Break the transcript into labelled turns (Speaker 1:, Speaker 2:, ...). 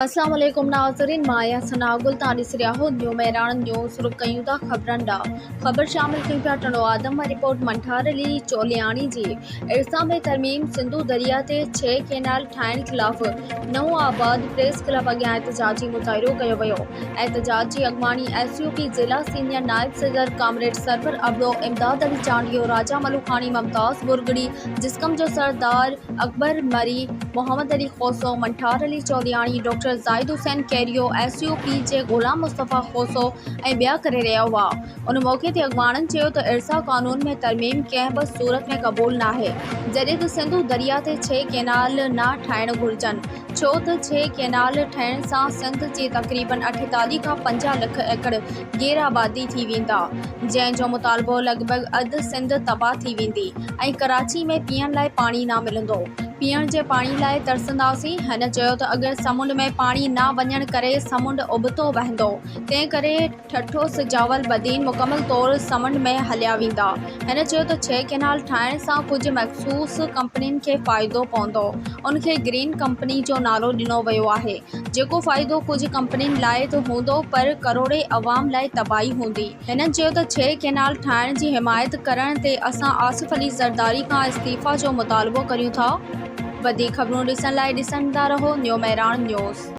Speaker 1: اسلام عليڪم ناظرين مان آهيان ثناء گل تان ڏسي رهيا آهيو نيو مهراڻ نيوز رخ ڪيون ٿا خبرن ڏانهن خبر شامل ڪيون پيا ٽنڊو آدم مان رپورٽ منٺار علي چولياڻي جي ارسا ۾ ترميم سنڌو درياء تي ڇهه ڪينال ٺاهڻ خلاف نئون آباد پريس ڪلب اڳيان احتجاجي مظاهرو ڪيو ويو احتجاج جي اڳواڻي ايس يو پي ضلع سينيئر نائب صدر ڪامريڊ سرور ابڙو امداد علي چانڊيو راجا ملوکاڻي ممتاز ڀرڳڙي جسقم جو سردار اڪبر مري، محمد علي کوسو، منٺار Ali چودياڻي، doctor Zahid Hussain Kerio, S U P جي غلام مصطفيٰ کوسو ۽ ٻيا ڪري رهيا هئا. ان موقعي تي اڳواڻن چيو ته ارسا قانون ۾ ترميم ڪنهن به صورت ۾ قبول ناهي، جڏهن ته سنڌو درياء تي ڇهه ڪئنال نه ٺاهڻ گهرجن، ڇو ته ڇهه ڪئنال ٺهڻ سان سنڌ جي تقريبن 48 کان 50 لک ايڪڙ غير آبادي ٿي ويندا، جنهن جو مطالبو لڳ ڀڳ اڌ سنڌ تباهه ٿي ويندي ۽ ڪراچي ۾ پيئڻ لاء پاڻي نه ملندو، پيئڻ جي پاڻي لاء ترسنداسين، هن چيو ته اگر سمنڊ ۾ پاڻي نه وڃڻ ڪري سمنڊ ابتو وهندو، تنهن ڪري. ٺٽو، سجاول، بدين مڪمل طور سمنڊ ۾ هليا ويندا. هن چيو ته ڇهه ڪئنال ٺاهڻ سان ڪجهه مخصوص ڪمپنين کي فائدو پوندو، ان کي گرين ڪمپني جو نالو ڏنو ويو آهي، جيڪو فائدو ڪجهه ڪمپنين لاء ته هوندو پر ڪروڙين عوام لاء تباهي هوندي. هن چيو ته ڇهه ڪئنال ٺاهڻ جي حمايت ڪرڻ تي اسان آصف علي زرداري کان استعيفيٰ جو مطالبو ڪريون ٿا. وڌيڪ خبرون ڏسڻ لاء ڏسندا رهو نيو مهراڻ نيوز.